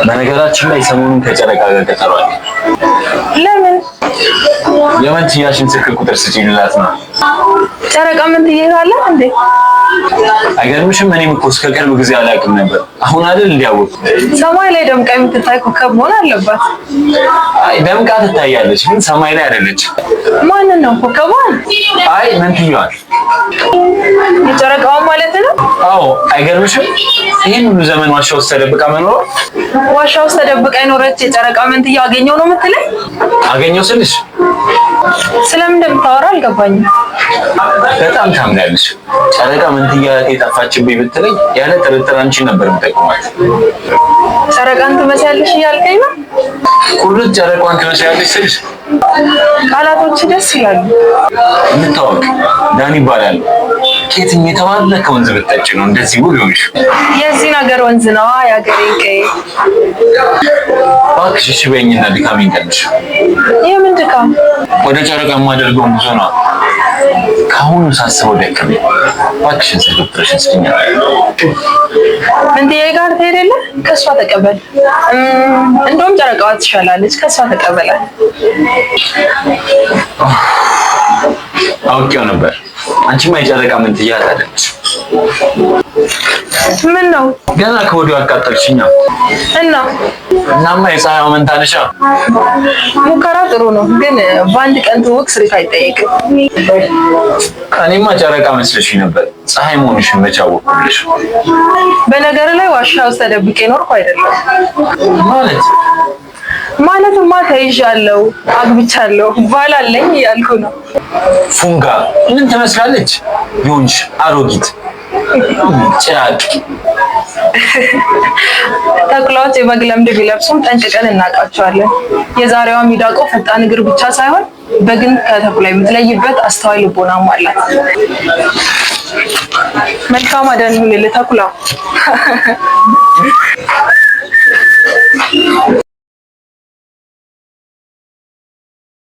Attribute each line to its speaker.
Speaker 1: በነገራችን ላይ ሰሞኑን ከጨረቃ ጋር ቀጠሮ አለ።
Speaker 2: ለምን?
Speaker 1: የመንትያሽን ስልክ ቁጥር ስጪኝ ልላት ነው።
Speaker 2: ጨረቃ ምን ትይዛለህ እንዴ?
Speaker 1: አይገርምሽም? እኔም እኮ እስከ ቅርብ ጊዜ አላውቅም ነበር። አሁን አይደል እንዲያወቅ።
Speaker 2: ሰማይ ላይ ደምቃ የምትታይ ኮከብ መሆን አለባት።
Speaker 1: አይ ደምቃ ትታያለች፣ ግን ሰማይ ላይ አይደለች።
Speaker 2: ማንን ነው? ኮከቧን?
Speaker 1: አይ መንትያዋን።
Speaker 2: የጨረቃዋን ማለት ነው?
Speaker 1: አዎ አይገርምሽም? ይህን ሁሉ ዘመን ዋሻ ውስጥ ተደብቃ መኖሯ።
Speaker 2: ዋሻ ውስጥ ተደብቃ የኖረች የጨረቃ መንትያ አገኘው ነው የምትለኝ?
Speaker 1: አገኘው ስልሽ
Speaker 2: ስለምን እንደምታወራ አልገባኝም።
Speaker 1: በጣም ታምናለሽ። ጨረቃ መንትያ የጠፋችብኝ ብትለኝ ያለ ጥርጥር አንቺን ነበር የምጠቅማት።
Speaker 2: ጨረቃን ትመስያለሽ እያልከኝ ነው?
Speaker 1: ቁርጥ ጨረቃዋን ትመስያለሽ ስልሽ
Speaker 2: ቃላቶች ደስ ይላሉ።
Speaker 1: እንታወቅ፣ ዳን ይባላል። ከየትም የተባረከ ወንዝ ብትጠጪ ነው እንደዚህ ውብ የሆንሽው።
Speaker 2: የዚህ ነገር ወንዝ ነዋ የአገሬ ቀዬ።
Speaker 1: እባክሽ እሺ በይኝና ድካሜን ቀንሽ።
Speaker 2: የምን ድካም?
Speaker 1: ወደ ጨረቃ የማደርገውን ጉዞ ነው። ከአሁኑ ሳስበው ደከመኝ። እባክሽን ስልክ ቁጥርሽን ስጪኝ።
Speaker 2: ምንትዬ ጋር ትሄድ የለ ከእሷ ተቀበል። እንደውም ጨረቃዋ ትሻላለች፣ ከእሷ ተቀበላል።
Speaker 1: አውቄው ነበር። አንቺማ የጨረቃ መንትያ አይደለች።
Speaker 2: ምን ነው?
Speaker 1: ገና ከወዲሁ አቃጠልሽኛ።
Speaker 2: እና
Speaker 1: እናማ የፀሐይዋ መንታ ነሻ።
Speaker 2: ሙከራ ጥሩ ነው፣ ግን በአንድ ቀን ትውውቅ ስሪት አይጠየቅም።
Speaker 1: እኔማ ጨረቃ መስለሽኝ ነበር። ፀሐይ መሆንሽን መች አወኩልሽ?
Speaker 2: በነገር ላይ ዋሻ ውስጥ ተደብቄ ኖርኩ አይደለም።
Speaker 1: ማለት?
Speaker 2: ማለትማ ተይዣለሁ፣ አግብቻለሁ፣ ባል አለኝ እያልኩ ነው።
Speaker 1: ፉንጋ ምን ትመስላለች? የሆንሽ አሮጊት ጭራቅ።
Speaker 2: ተኩላዎች የበግ ለምድ ቢለብሱም ጠንቅቀን እናውቃቸዋለን። የዛሬዋ ሚዳቆ ፈጣን እግር ብቻ ሳይሆን በግን ከተኩላ የምትለይበት አስተዋይ ልቦናም አላት። መልካም አዳን ይሁንልህ ተኩላ።